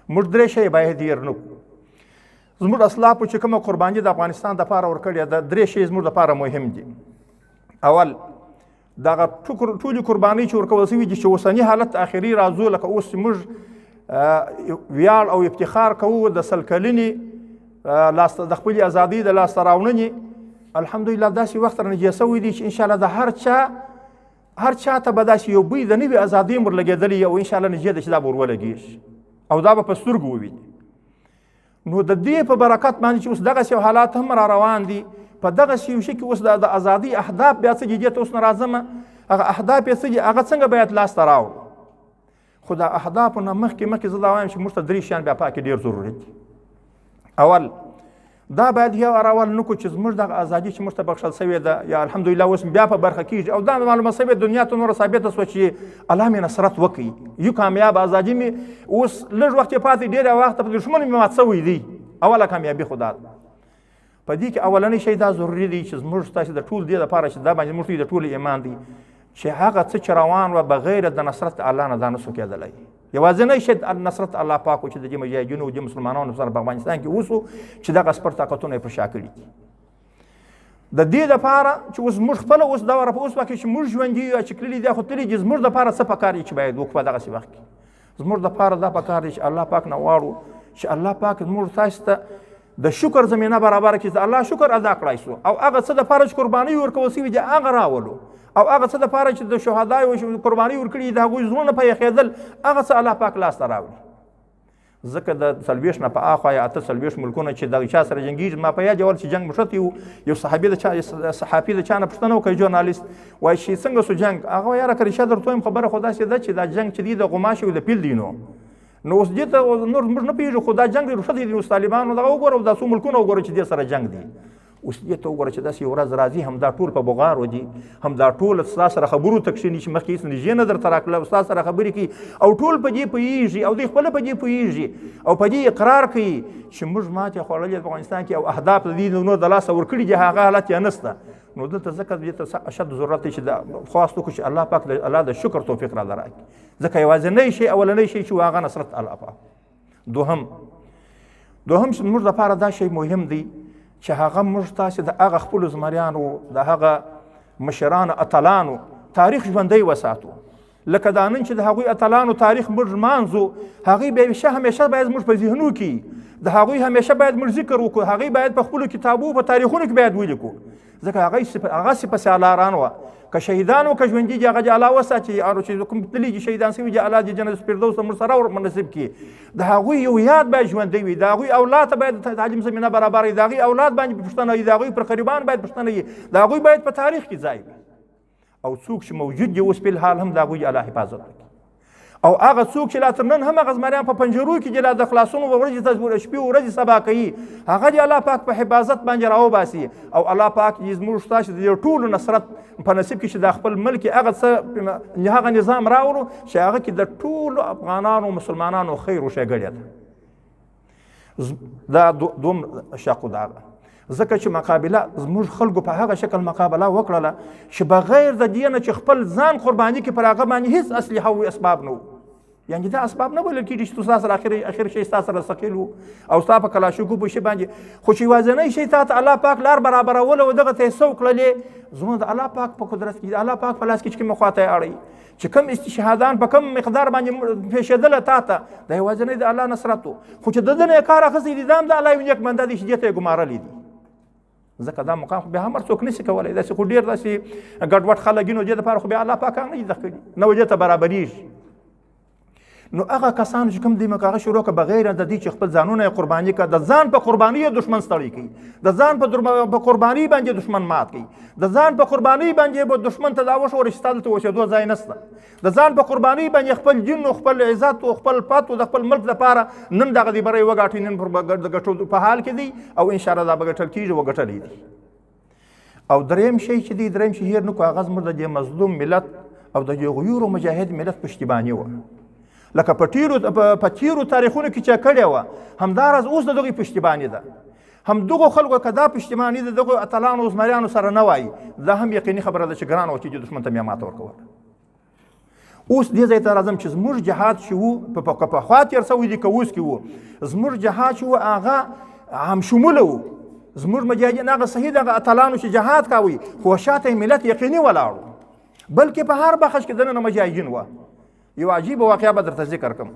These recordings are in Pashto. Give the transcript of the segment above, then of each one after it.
موږ درې شی باید هېر نه کړو. زموږ اسلافو چې کومه قرباني د افغانستان دپاره ورکړې ده، درې شی زموږ دپاره مهم دي. اول، دغه ټولې قربانۍ چې ورکول شوي دي، چې اوسني حالت اخري راځو، لکه اوس چې موږ ویاړ او افتخار کوو د 100 کلنې، د خپلې ازادۍ د لاسته راوړنې، الحمدلله داسې وخت رانږدې شوی دی چې انشاءالله د هر چا ته به داسې یو بوی د نوې ازادۍ هم ورلګېدلی او انشاءالله نږدې ده چې دا به ور ولګېږي او دا به په سترګو وویني. نو د دې په برکت باندې چې اوس دغسې یو حالات هم را روان دي، په دغسې یو شي کې اوس د ازادۍ اهداف بیا څه دي، دې ته اوس نه راځم، هغه اهداف یې څه دي، هغه څنګه باید لاسته راوړو. خو د اهدافو نه مخکې مخکې زه دا وایم چې موږ ته درې شیان بیا پاکې ډېر ضروري دي. اول، دا باید یو اول نه کړو چې زموږ دغه ازادي چې موږ ته بخښل شوې ده، یا الحمدلله اوس بیا په برخه کېږي او دا معلومه شوې دنیا ته نوره ثابته شوه چې الله مې نصرت وکړي، یو کامیاب ازادي مې اوس لږ وخت یې پاتې، ډېر وخت په دښمن مې مات شوی دی. اوله کامیابي خو دا ده. په دې کې اولنی شی دا ضروري دی چې زموږ ستاسې د ټول دې دپاره چې دا باندې موږ د ټولو ایمان دی چې هغه څه چې روان وه بغیر د نصرت الله نه دا نه شو کېدلی. یوازینی شی نصرت الله پاک و چې د دې مجاهدینو او دې مسلمانانو سره په افغانستان کې اوسو چې دغه سپر طاقتونه یې په شا کړي دي. د دې دپاره چې اوس موږ خپله اوس دا وره په اوس وخت کې چې موږ ژوندي یو چې تللي دي، خو تللي دي، زموږ دپاره څه پکار دي چې باید وکړو په دغسې وخت کې؟ زموږ دپاره دا پکار دی چې الله پاک نه غواړو چې الله پاک زموږ تاسې ته د شکر زمینه برابره کړي، چې الله شکر ادا کړای شو او هغه څه دپاره چې قربانۍ ورکول شوي دي هغه راولو، او هغه څه دپاره چې د شهدایو قربانۍ ورکړي د هغوی زړونه په یخېدل هغه څه الله پاک لاسته راوړي. ځکه د 40 نه په اخوا یا 48 ملکونه چې د چا سره جنګېږي، ما په یاد اول چې جنګ مښتی و، یو صحابي د چا، صحافي د چا نه پوښتنه وکړه، ژورنالیست وایي چې څنګه سو جنګ؟ هغه وایي یاره که رښتیا درته ووایم خبره خو داسې ده چې دا جنګ چې دی د غوماشې او د پیل دی، نو اوس دې ته نور موږ نه پوهېږو، خو دا جنګ دی رښتیا دی. اوس طالبانو دغه وګوره او دا څو ملکونه وګوره چې دې سره جنګ دی. اوس دې ته وګوره چې داسې یو ورځ راځي همدا ټول په بغارو دي، همدا ټول ستا سره خبرو ته کښېني چې مخکې هېڅ نږدې نه درته راکړله، ستا سره خبرې کوي او ټول په دې پوهېږي او دوی خپله په دې پوهېږي او په دې اقرار کوي چې موږ ماتې خوړلې په افغانستان کې او اهداف د دې نور د لاسه ورکړي دي، هغه حالت یې نشته. نو دلته ځکه دې ته اشد ضرورت دی چې دا خواست وکړو چې الله پاک الله د شکر توفیق را راکړي، ځکه یوازینی شی اولنی شی چې هغه نصرت الله پاک. دوهم چې موږ دپاره دا شی مهم دی چې هغه موږ تاسې د هغه خپلو زمریانو، د هغه مشرانو اتلانو تاریخ ژوندی وساتو. لکه دا نن چې د هغوی اتلانو تاریخ موږ لمانځو، هغوی به همیشه باید موږ په ذهنو کې، د هغوی همیشه باید موږ ذکر وکړو، هغوی باید په خپلو کتابو په تاریخونو کې باید ولیکو، ځکه هغه سپه سالاران وه، که شهیدان وو که ژوندي دي هغه دې الله وساتي، او چې کوم تللي دي شهیدان سوي دي الله دې جنت فردوس ته موږ سره ورمنصب کړي. د هغوی یو یاد باید ژوندی وي، د هغوی اولاد ته باید تعلیم زمینه برابره وي، د هغوی اولاد باندې پوښتنه وي، د هغوی پر قریبان باید پوښتنه وي، د هغوی باید په تاریخ کې ځای وي. او څوک چې موجود دي اوس په الحال هم د هغوی الله حفاظت وکړي. او هغه څوک چې لا تر نن هم هغه زمریان په پنجرو کې دي، لا د خلاصونو ورځې ته شپې ورځې سبا کوي، هغه دې الله پاک په حفاظت باندې راوباسي. او الله پاک دې زموږ ستاسې د دې ټولو نصرت په نصیب کې چې دا خپل ملک هغه څه هغه نظام راوړو چې هغه کې د ټولو افغانانو مسلمانانو خیر و ښېګړې ده. دا دوم شق دا ده، ځکه چې مقابله زموږ خلکو په هغه شکل مقابله وکړله چې بغیر د دې نه چې خپل ځان قرباني کړي پر هغه باندې هیڅ اسلحه او اسباب نه وو. یعنې دا اسباب نه بلل کېږي چې ستا سره اخر شی ستا سره ثقیل وو او ستا په کلاشینکو په شي باندې، خو چې یوازینی شی تا ته الله پاک لار برابروله او دغه ته یې سوق کړلې، زموږ د الله پاک په قدرت کې، د الله پاک په لاس کې چې کومې خوا ته یې اړوي، چې کوم استشهادان په کوم مقدار باندې پېښېدله تا ته، دا یوازینی د الله نصرت و. خو چې د ده نه یې کار اخیستی دی، دا هم د الله یو نیک بنده دی چې دې ته یې ګمارلی دی. ځکه دا مقام خو بیا هم هر څوک نشي کولی، داسې خو ډېر داسې ګډوډ خلک دي، نو دې دپاره خو بیا الله پاک هغه نه دي درکړي، نه دې ته برابرېږي. نو هغه کسان چې کوم دی مکه هغه شروع کړه بغیر د دې چې خپل ځانونه یې قرباني کړه، د ځان په قرباني یې دښمن ستړی کوي، د ځان په قرباني باندې دښمن مات کوي، د ځان په قرباني باندې به دښمن ته دا وښوره چې ستا دلته اوسېدو ځای نشته، د ځان په قرباني باندې خپل دین او خپل عزت او خپل پت او د خپل ملک دپاره نن دغه دی بری وګاټي، نن پر د ګټو په حال کې دی او انشاءالله دا به ګټل کېږي وګټلی دی. او دریم شی چې دی، دریم شی هېر نه کړو، هغه زموږ د دې مظلوم ملت او د دې غیور مجاهد ملت پشتیباني وه، لکه په تیرو تاریخونو کې چې کړې وه، همداراز اوس د دغې پشتیباني ده. هم دغو خلکو که دا پشتیباني د دغو اتلانو او زمریانو سره نه وای، دا هم یقیني خبره ده چې ګرانه وه چې دې دښمن ته بیا ماته ورکوله. اوس دې ځای ته راځم چې زموږ جهاد چې وو په پخوا تېر سوی دی که اوس کې وو، زموږ جهاد چې وو هغه عام شموله وو. زموږ مجاهدین هغه صحیح دغه اتلانو چې جهاد کاوی، خو شاته یې ملت یقیني ولاړ، بلکې په هر بخش کې دننه مجاهدین وه. یو عجیبه واقعه به درته ذکر کړم.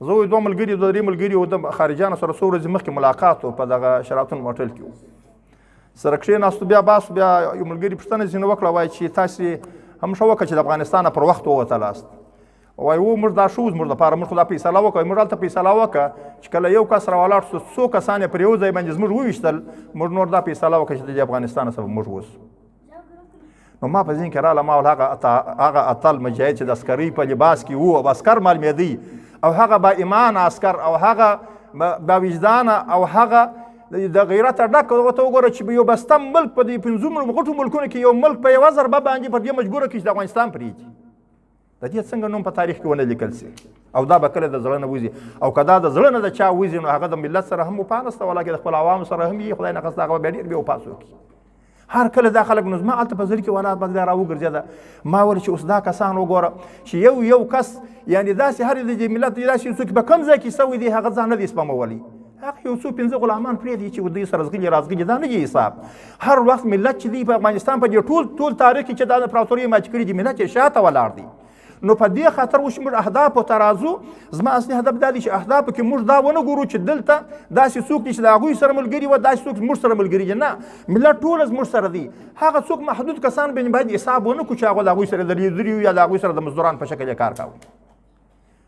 زه وایي دوه ملګري دوه درې ملګري وو، د خارجیانو سره څو ورځې مخکې ملاقات و په دغه شراتون هوټل کې وو. سره کښېناستو، بیا باس، بیا یو ملګري پوښتنه ځینې وکړه، وایي چې تاسې هم ښه وکړه چې د افغانستانه پر وخت ووتلاست. وایي و موږ دا ښه و زموږ دپاره، موږ خو دا فیصله وکړه. موږ هلته فیصله وکړه چې کله یو کس راولاړ شو، څو کسان یې پر یو ځای باندې زموږ وویشتل، موږ نور دا فیصله وکړه چې د دې افغانستانه څخه موږ ووځو. نو ما په ذهن کې راغله، ما ویل هغه اتل مجاهد چې د عسکرۍ په لباس کې وو او عسکر معلومېدی، او هغه با ایمانه عسکر، او هغه با وجدانه، او هغه د غیرته ډک، ورته وګوره چې یو بسته ملک په دې پنځو غټو ملکونو کې یو ملک په یوه ضربه باندې پر دې مجبوره کړي چې د افغانستان پرېږدي. د دې څنګه نوم په تاریخ کې ونه لیکل سي؟ او دا به کله د زړه نه وځي، او که دا د زړه نه د چا وځي نو هغه د ملت سره هم وفا نسته، ولاکه د خپل عوامو سره هم یې خدای نخواسته هغه به بیا ډېر بې وفا څوک وي. هر کله دا خلک نو زما هلته په زړه کې ولاړ باندې راوګرځېده. ما ویل چې اوس دا کسان وګوره چې یو یو کس، یعنې داسې هر د دې ملت داسې یو څوک په کوم ځای کې سوی دی هغه ځان نه دی سپمولی، هغه یو څو پنځه غلامان پرېږدي چې دوی سره ځغلي راځغلي، دا نه دی حساب. هر وخت ملت چې دی په افغانستان په دې ټول تاریخ کې چې دا امپراتورۍ ماتې کړي دي، ملت یې شاته ولاړ دی. نو په دې خاطر اوس موږ اهدافو ته راځو. زما اصلي هدف دا دی چې اهدافو کې موږ دا ونه ګورو چې دلته داسې څوک دي چې د هغوی سره ملګري وه، داسې څوک موږ سره ملګري دي. نه، ملت ټول زموږ سره دی. هغه څوک محدود کسان باندې باید حساب ونه کړو چې هغه د هغوی سره درېدلي وي یا د هغوی سره د مزدوران په شکل یې کار کاوه.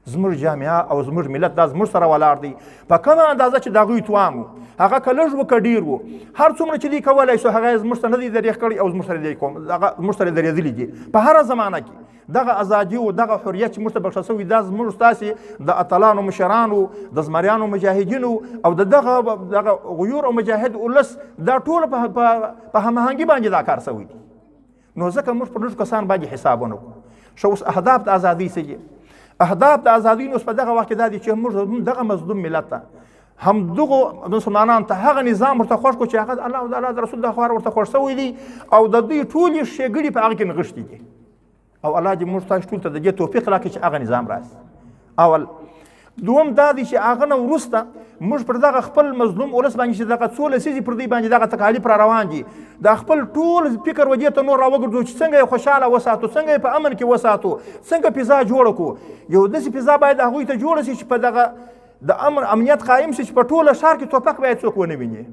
زموږ جامعه او زموږ ملت دا زموږ سره ولاړ دی. په کومه اندازه چې د هغوی توان و، هغه که لږ و که ډېر و، هر څومره چې دوی کولی شو هغه یې زموږ سره نه دی درېغ کړی او زموږ سره دی کوم، هغه زموږ سره درېدلي دي. په هره زمانه کې دغه ازادي او دغه حریت چې موږ ته بخښل شوی، دا زموږ ستاسې د اتلانو مشرانو، د زمریانو مجاهدینو او د دغه غیور او مجاهد ولس دا ټول په هماهنګي باندې دا کار شوی دی. نو ځکه موږ پر لږ کسان باندې حساب ونه کړو. ښه اوس اهداف د ازادۍ څه دي؟ اهداف د ازادۍ نو اوس په دغه وخت کې دا دي چې موږ هم دغه مظلوم ملت ته، هم دغو مسلمانانو ته هغه نظام ورته خوښ کړو چې هغه د الله او د الله د رسول د خوا ورته خوښ شوی دی او د دوی ټولې ښېګڼې په هغه کې نغښتې دي. او الله دې موږ تاسو ټول ته د دې توفیق راکړي چې هغه نظام راشي. اول دوم دا دی چې هغه نه وروسته موږ پر دغه خپل مظلوم ولس باندې چې دغه څو لسیزې پر دوی باندې دغه تکالیف را روان دي، دا خپل ټول فکر و دې ته نور راوګرځو چې څنګه یې خوشحاله وساتو، څنګه یې په امن کې وساتو، څنګه فضا جوړه کړو. یو داسې فضا باید هغوی ته جوړه شي چې په دغه د امن امنیت قایم شي چې په ټوله ښار کې ټوپک باید څوک ونه ویني.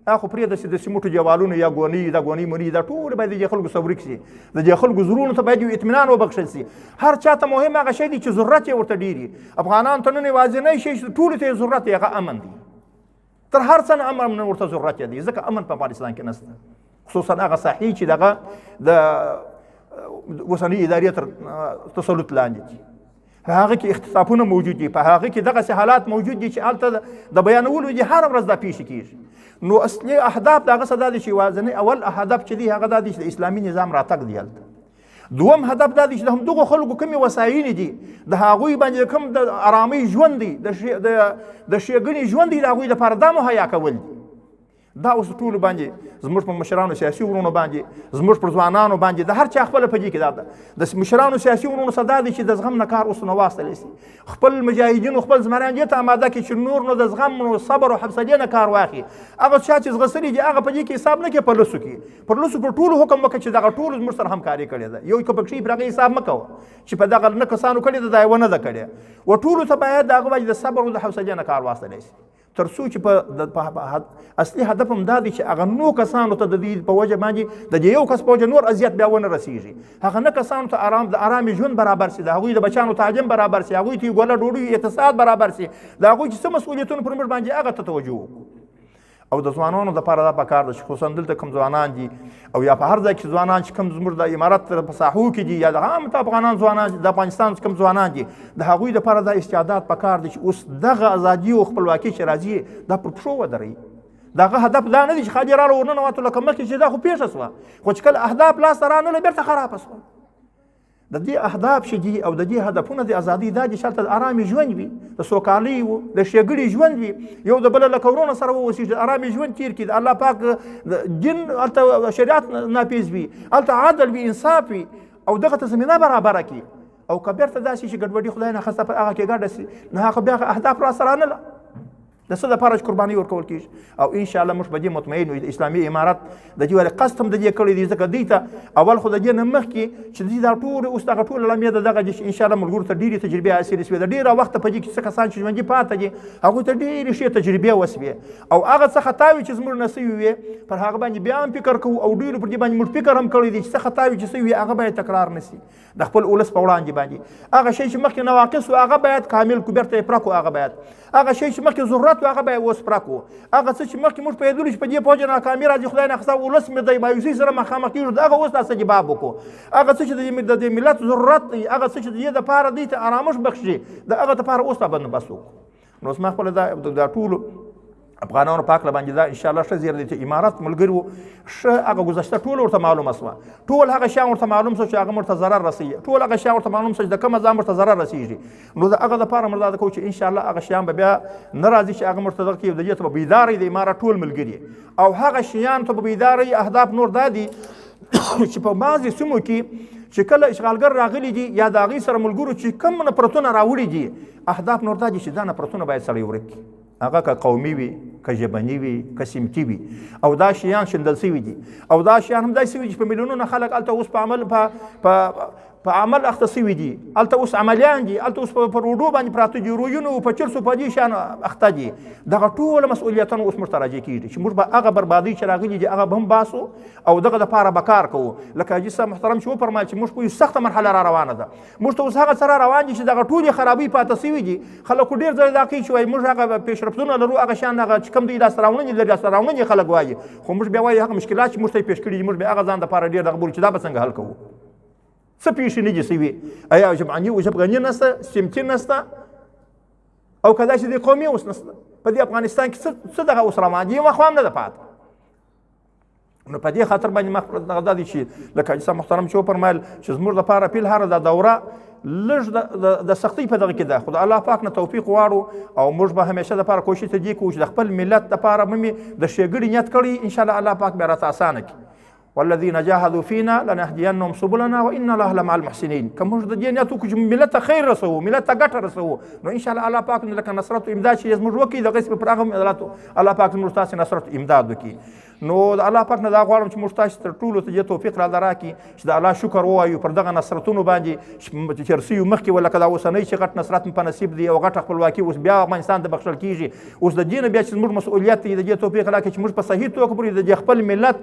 هغه خو پرېږده چې د سیمټو دیوالونو یا ګونۍ، دا ګونۍ مونۍ، دا ټول باید د دې خلکو سره ورک شي. د دې خلکو زړونو ته باید یو اطمینان وبخښل شي. هر چا ته مهم هغه شی دی چې ضرورت یې ورته ډېر وي. افغانانو ته نن یوازینی شی چې ټولو ته یې ضرورت دی هغه امن دی. تر هر څه نه امن ورته ضرورت یې دی، ځکه امن په افغانستان کې نشته، خصوصا هغه ساحې چې دغه د اوسنۍ ادارې تر تسلط لاندې دي. په هغه کې اختطافونه موجود دي، په هغه کې دغسې حالات موجود دي چې هلته د بیانولو دي، هره ورځ دا پېښې کېږي. نو اصلي اهداف د هغه څه دا دی چې یوازنی اول هدف چې دی هغه دا دی چې د اسلامي نظام راتګ دی هلته. دوم هدف دا دی چې د همدغو خلکو کومې وسایلې دي، د هغوی باندې کوم د ارامۍ ژوند دی، د ښېګڼې ژوند دی، د هغوی دپاره دا مهیا کول دي. دا اوس ټولو باندې زموږ په مشرانو سیاسي وروڼو باندې، زموږ پر ځوانانو باندې، د هر چا خپله په دې کې دا ده. د مشرانو سیاسي وروڼو څخه دا دی چې د زغم نه کار اوس نه واخیستلی شي. خپل مجاهدینو خپل زمریان دې ته اماده کړي چې نور نو د زغم نو صبر او حوصلې نه کار واخلي. هغه چا چې زغسلي دي هغه په دې کې حساب نه کوي. په لسو کې پر لسو پر ټولو حکم وکړي چې دغه ټولو زموږ سره همکاري کړې ده. یو که پکښې پر هغې حساب مه کوه چې په دغه نه کسانو کړې ده، دا یې ونه ده کړې. و ټولو ته باید د هغه باندې د صبر او د حوصلې نه کار واخیستلی شي، تر څو چې اصلي هدف هم دا دی چې هغه نو کسانو ته د دې په وجه باندې د دې یو کس په وجه نور اذیت بیا ونه رسېږي. هغه نه کسانو ته د ارامې ژوند برابر شي، د هغوی د بچیانو تعلیم برابر شي، هغوی ته یې ګوله ډوډۍ اقتصاد برابر شي، د هغوی چې څه مسؤلیتونه پر موږ باندې هغه ته توجه وکړو. او د ځوانانو دپاره دا پکار ده چې خصوصا دلته کوم ځوانان دي او یا په هر ځای کې ځوانان چې کوم زموږ د امارت په ساحو کې دي یا د عام ته افغانان ځوانان د افغانستان چې کوم ځوانان دي، د هغوی دپاره دا استعداد پکار دی چې اوس دغه ازادي او خپلواکي چې راځي دا پر پښو ودروي. دغه هدف دا نه دی چې خالي راله ورننوتو لکه مخکې چې دا خو پېښه شوه، خو چې کله اهداف لاسته رانله بېرته خرابه شوه. د دې اهداف چې دي او د دې هدفونه د ازادۍ دا دي چې هلته د ارامې ژوند وي، د سوکالۍ و، د ښېګڼې ژوند وي، یو د بله لکه وروڼه سره واوسېږي، د ارامې ژوند تېر کړي، د الله پاک دین هلته شریعت نافذ وي، هلته عدل وي، انصاف وي، او دغه ته زمینه برابره کړي. او که بیرته داسې چې ګډوډي خدای نه خواسته په هغه کې ګډه سي، نو هغه بیا اهداف را سره نه د څه دپاره چې قرباني ورکول کېږي. او انشاءالله موږ په دې مطمئن یو، اسلامي امارت د دې ولې قصد هم د دې کړی دی، ځکه دوی ته اول خو د دې نه مخکې چې دوی دا ټول اوس دغه ټول اعلامیه د دغه دي چې انشاءالله ملګرو ته ډېرې تجربې حاصلې سوې، د ډېره وخته په دې کې څه کسان چې ژوندي پاته دي هغوی ته ډېرې ښې تجربې وسوې، او هغه څه خطاوې چې زموږ نه سوي وې پر هغه باندې بیا هم فکر کوو، او ډېرو پر دې باندې موږ فکر هم کړی دی چې څه خطاوې چې سوي وې هغه باید تکرار نه سي د خپل ولس په وړاندې باندې. هغه شی چې مخکې نواقص و هغه باید کامل کړو، بېرته یې پوره کړو، هغه باید هغه شی چې مخکې ضرورت و هغه باید اوس پوره کړو. هغه څه چې مخکې موږ پوهېدلو چې په دې پوجا ناکامي راځي، خدای ناخواسته ولس مې دی مایوسۍ سره مخامخ کېږو، دغه اوس دا سجباب وکړو. هغه څه چې د دې ملت ضرورت دی، هغه څه چې د دې دپاره دوی ته ارامښ بخښي، د هغه دپاره اوس دا بندوبست وکړو. نو زما خپله دا ټولو افغانانو په هکله باندې دا انشاءالله ښه زیر دی چې امارت ملګري وو، ښه هغه ګذشته ټول ورته معلومه سوه، ټول هغه شیان ورته معلوم سوه چې هغه موږ ته ضرر رسوي، ټول هغه شیان ورته معلوم سوه چې د کومه ځای موږ ته ضرر رسېږي. نو د هغه دپاره موږ دا کوو چې انشاءالله هغه شیان به بیا نه راځي چې هغه موږ ته دغه کوي، د دې ته به بیدار د امارت ټول ملګري، او هغه شیان ته به بیدار. اهداف نور دا دي چې په بعضې سیمو کې چې کله اشغالګر راغلي دي یا د هغوی سره ملګرو چې کوم نفرتونه راوړي دي، اهداف نور دا دي چې دا نفرتونه باید سړی ورک کړي، هغه که قومي وي، که ژبني وي، که سمتي وي، او دا شیان شیندل سوي دي، او دا شیان هم داسې سوي دي چې په میلیونونو خلک هلته اوس په عمل اخته سوي دي، هلته اوس عملیان دي، هلته اوس په روډو باندې پراته دي، رویونو په چرسو په دې شیانو اخته دي. دغه ټول مسؤلیتونه اوس موږ ته راجع کېږي چې موږ به هغه بربادۍ چې راغلي دي هغه به هم باسو او دغه دپاره به کار کوو. لکه حاجي صاحب محترم چې وفرمایل چې موږ په یو سخته مرحله را روانه ده، موږ ته اوس هغه څه را روان دي چې دغه ټولې خرابۍ پاته سوي دي. خلکو ډېر ځله دا کوي چې وایي موږ هغه پیشرفتونه لرو، هغه شیان هغه چې کوم دوی لاسته راوړنې لري، لاسته راوړنې خلک وایي، خو موږ بیا وایي هغه مشکلات چې موږ ته یې پېښ کړي دي موږ بیا هغه ځان دپاره ډېر دغه بولو چې دا به څنګه حل کوو. څه پېښې نه دي سوي، ایا ژبغني او ژبغني نشته، سمتي نشته، او که داسې د قومي اوس نشته په دې افغانستان کې څه دغه اوس روان دي، یوه خوا هم نه ده پاته. نو په دې خاطر باندې ما خپل دغه دا دی چې لکه حاجي صاحب محترم چې وفرمایل چې زموږ دپاره پیل هره دا دوره لږ د سختۍ په دغه کې ده، خو د الله پاک نه توفیق غواړو، او موږ به همیشه دپاره کوشش ته دې کوو چې د خپل ملت دپاره به مې د ښېګړې نیت کړی، انشاءالله الله پاک به راته اسانه کړي. والذین جاهدوا فینا لنهدینهم سبلنا وان الله لمع المحسنین. که موږ د دې نیت وکړو چې ملت ته خیر رسوو، ملت ته ګټه رسوو، نو انشاءالله الله پاک لکه نصرت و امداد چې زموږ وکړي دغسې به پر هغه ملت الله پاک زموږ تاسې نصرت و امداد وکړي. نو د الله پاک نه دا غواړم چې موږ تاسې تر ټولو ته دې توفیق را راکړي چې د الله شکر ووایو پر دغه نصرتونو باندې چې تېر سوي مخکې وه، لکه دا اوسنی چې غټ نصرت مو په نصیب دی او غټه خپلواکي اوس بیا افغانستان ته بخښل کېږي. اوس د دې نه بیا چې زموږ مسؤلیت دی د دې توفیق راکړي چې موږ په صحیح توګه پورې د دې خپل ملت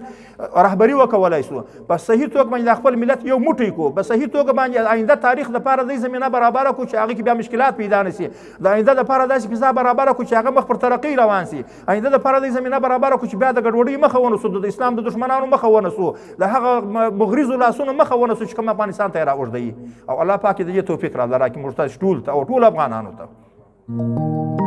رهبري وکولای سو، په صحیح توګه باندې د خپل ملت یو موټی کړو، په صحیح توګه باندې آینده تاریخ دپاره دې زمینه برابره کړو چې هغه کې بیا مشکلات پیدا نه سي، د آینده دپاره داسې فضا برابره کړو چې هغه مخ پر ترقۍ روان سي، آینده دپاره دې زمینه برابره کړو چې بیا د ګډوډۍ مخه ونیسو، د اسلام د دښمنانو مخه ونیسو، د هغه مغرضو لاسونو مخه ونیسو چې کوم افغانستان ته یې را اوږدوي. او الله پاک دې توفیق را راکړي موږ تاسې ټول ته او ټولو افغانانو ته.